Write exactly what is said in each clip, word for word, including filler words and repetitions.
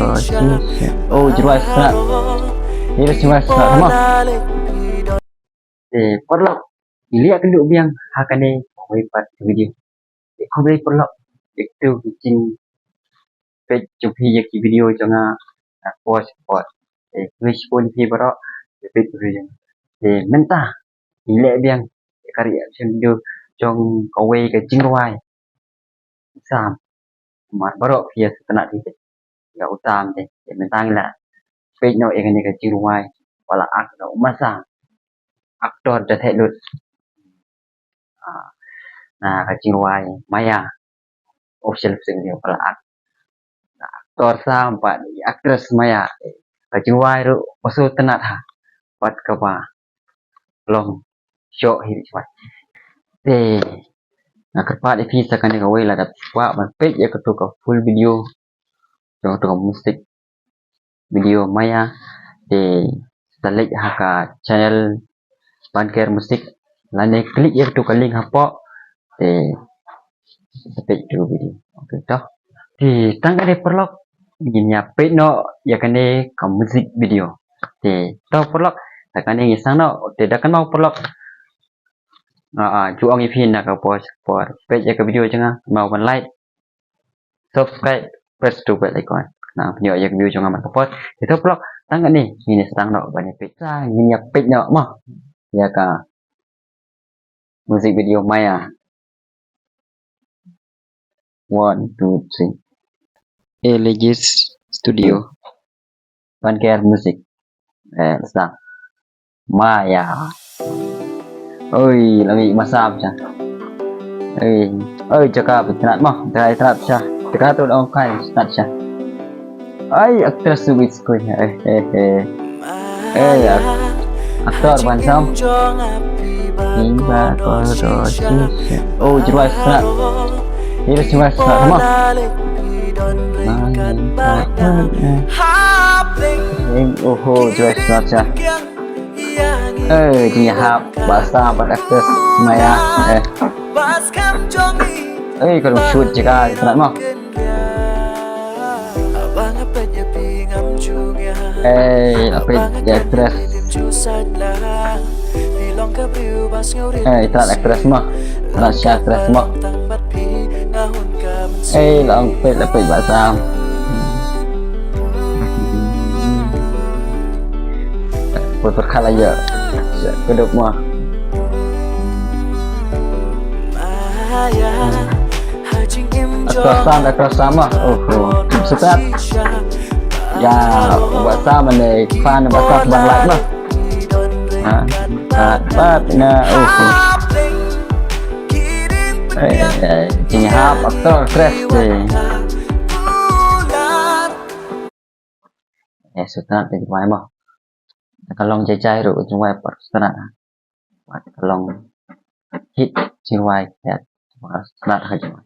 Oh, jingrwai sngewtynnat. Ïa ka jingrwai sngewtynnat mo. Te paralok, ngi leit ïakynduh biang ha kane kawei pat ka video. Te khublei paralok ïa kito ki jingpeit jong phi ïa ki video jong nga ha por sha por. Te khublei shibun ïa phi baroh ïa peit video jong nga. Te mynta ngi leit biang ïa ka reaction video jong kawei ka jingrwai Sam. Namar baroh phi ïa sngewtynnat hi ïa u Sam te. Te mynta ngi la peit noh ïa kane ka jingrwai ba la act da u Masa, actor da theh lut. Ah, na ka jingrwai Maya. Official lip sync video ba la act. Na actor Sam bad i actress Maya. Ka jingrwai ruh ba sngewtynnat ha. Bad kaba long shoh hi ri chwat. Te nga kyrpad ïa phi sa kane kawei lada phi kwah ban peit ïa kato ka full video jong kato ka music video Maya, te sa leit ha ka channel Banker Music lane klik ïa kato ka link hapoh, te sa peit ïa kato ka video. Okay to. Te tang kane paralok ngin ïa peit noh ïa kane ka music video. Te to paralok, tang kane ngin sa noh, te da kynmaw paralok. Ah, ah, ju ong ïa phi na ka por sha ka por. Peit ïa ka video jong nga, kynmaw ban like, subscribe, press to bell icon. Khnang phin ïoh ïa ka video jong nga man ka por. Te to paralok, tang kane ngin ïa sdang noh ban ïa peit. Sa ngin ïa peit noh mo ïa ka music video Maya. One, two, three. Elegis Studio. Banker Music. Eh, sa. Maya. Oi, la mih Masa sha. Oi, oi, jaka ba tynnat mo, jaka tynnat sha. Jaka tu ong kai tynnat sha. Ai, actress tu bit skui. Eh, eh, eh. Eh, ya. Actor ban sam. Imba koro shisha. Oh, jingrwai sngewtynnat. Ini jingrwai sngewtynnat mo. Main kat kat. Eng, oho, jingrwai sngewtynnat sha. Eh, jingïahap ba Sam bad actress Maya. Eh. Eh, ka long shoot jaka tynnat mo. Eh, apa ya, actress? Eh, tynnat actress mo. Tynnat sha actress mo. Eh, la ong peit, la peit ba Sam. Pyrkhat la ïa kdup mo. Actress Sam, actress Sam mo. Oh, oh. Sngewtynnat. Ïa, ba Sam ne, fan ba Sam ban like mo. Ha, ha, pat na, oh, oh. Eh, eh, jingïahap actor actress te. Eh, sngewtynnat te jingrwai mo. Ka long jai jai ruh jingrwai, par sngewtynnat. Ka long hit jingrwai, eh, par sngewtynnat ha jingrwai.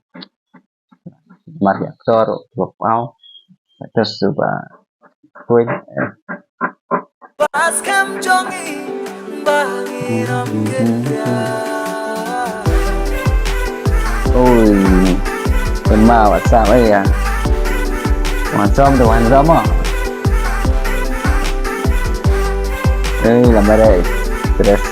Mar ïa actor ruh ba paw. Actress ruh ba Queen. Oi. Kynmaw wat sam, eh, ïa. Wan sam tu, wan sam ah. Eh, la mareh. Terus.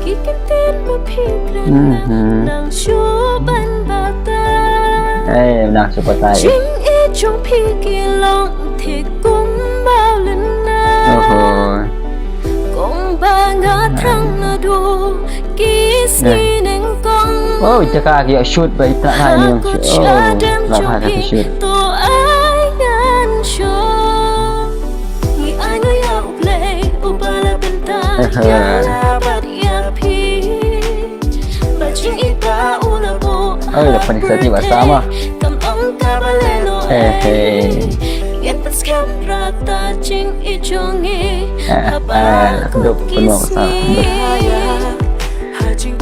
Ki kyntien ba phi kren, mhm, nang shu ban batai. Eh, nang shu batai. Jingïeit jong phi ki long thik kumba u lynnai. Oho. Kumba nga thrang naduh ki sngi nyngkong. Oh, jaka ki ïoh shoot ba i Tnat Hai ne. Oh, Tnat Hai ka shoot. To ai ngan shoh. Ngi ai nguh ïa U Blei uba la pynthikna ïa nga bad ïa phi. Ba jingïeit ba u la buh. Oi, la pynthikna ba sama. Kam ong kaba lehnoh. Eh, eh. Ngan pynskhem rta jingïeit jong ngi. Eh, haba eh, kum ki sngi.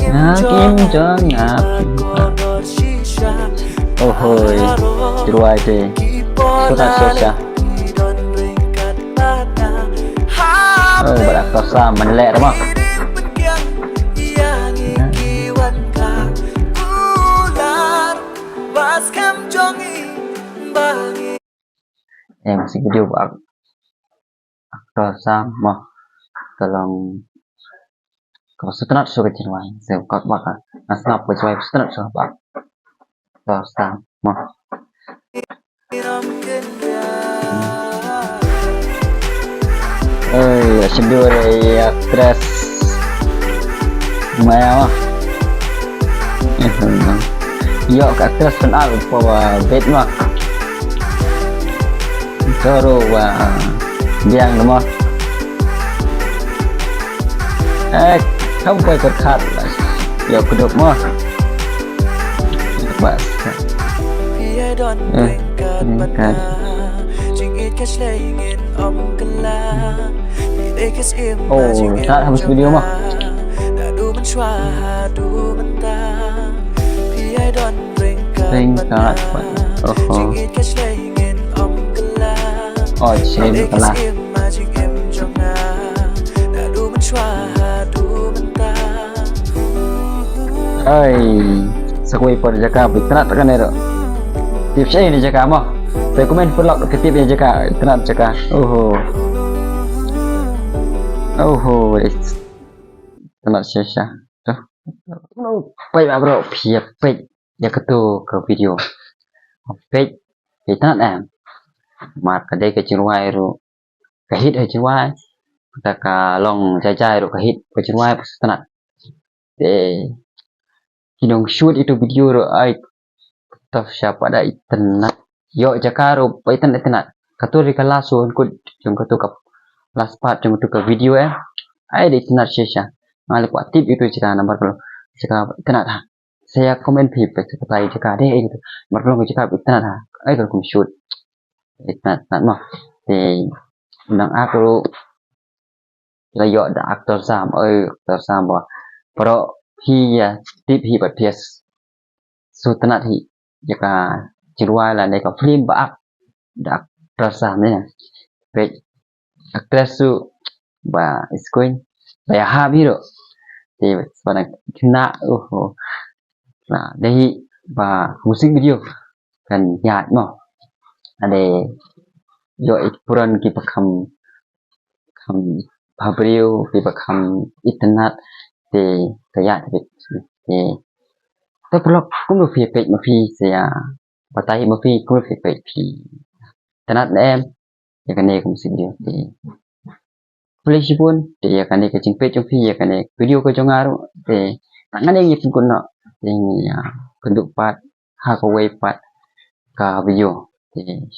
Nga kim jong nga. Oh hoi. Jingrwai te. Sngewtynnat shisha. Oh, bad actor Sam man leh rama. Eh, music video ba ak-, actor Sam mo. Ka long ka sngewtynnat shuh ka jingrwai. Sa ka ba ka nga sngap ka jingrwai sngewtynnat shuh ba actor Sam mo. Oi, asyik dua dari actress. Maya mah. Yo, ka actress pun aku bawa bed mah. Toro wa biang mah. Eh, kamu koi kerkat. Yo, kedok mah. Bas. Eh, kan. Oh, tak habis video mah. Ringkat. Oho. Oh, chin kala. Ai, sa kawei pat jaka ba itynnat kane ruh. Tip shaei ne jaka mo. Sa comment paralok ka tip ïa jaka, itynnat jaka. Oho. Oho, itynnat shisha. Tuh. Peit ba bro, phi ïa peit ïa kato ka video. Peit, itynnat em. Mar ka dei ka jingrwai ruh ka hit ha jingrwai. Kata ka long jai jai ruh ka hit ka jingrwai ba sngewtynnat. Te ki nong shoot ito video ruh ai tough sha pat da itynnat. Yo jaka ruh ba itynnat itynnat. Kato ri ka last one kut jong kato ka last part jong kato ka video eh. Ai da itynnat shisha. Nga leh pat tip ito jaka namar ka long jaka itynnat ha. Sa ïa comment phi peit sa katai jaka dei ai ito. Namar ka long jaka itynnat ha. Ai ka kum shoot. Itynnat itynnat mo. Te nang ak ruh la ïoh da actor Sam, oi actor Sam ba. Pero phi ïa tip hi bad phi ïa sngewtynnat hi ïa ka jingrwai lane ka film ba ak da actor Sam ne. Peit actress ruh ba i Skuin ba ïahap hi ruh. Te ba nang khynnah uh. Na dei hi ba music video kan ïaid mo. Ade ïoh i puran ki ba kham kham bhabriew ki ba kham itynnat te ka ïaid te. Te paralok kumno phi peit ma phi sa ïa batai ma phi kumno phi peit phi itynnat ne em ïa kane ka music video te. Khublei shibun te ïa kane ka jingpeit jong phi ïa kane video ka jong nga ruh te tang kane ngi pynkut noh te ngi ïa kynduh pat ha kawei pat ka video te.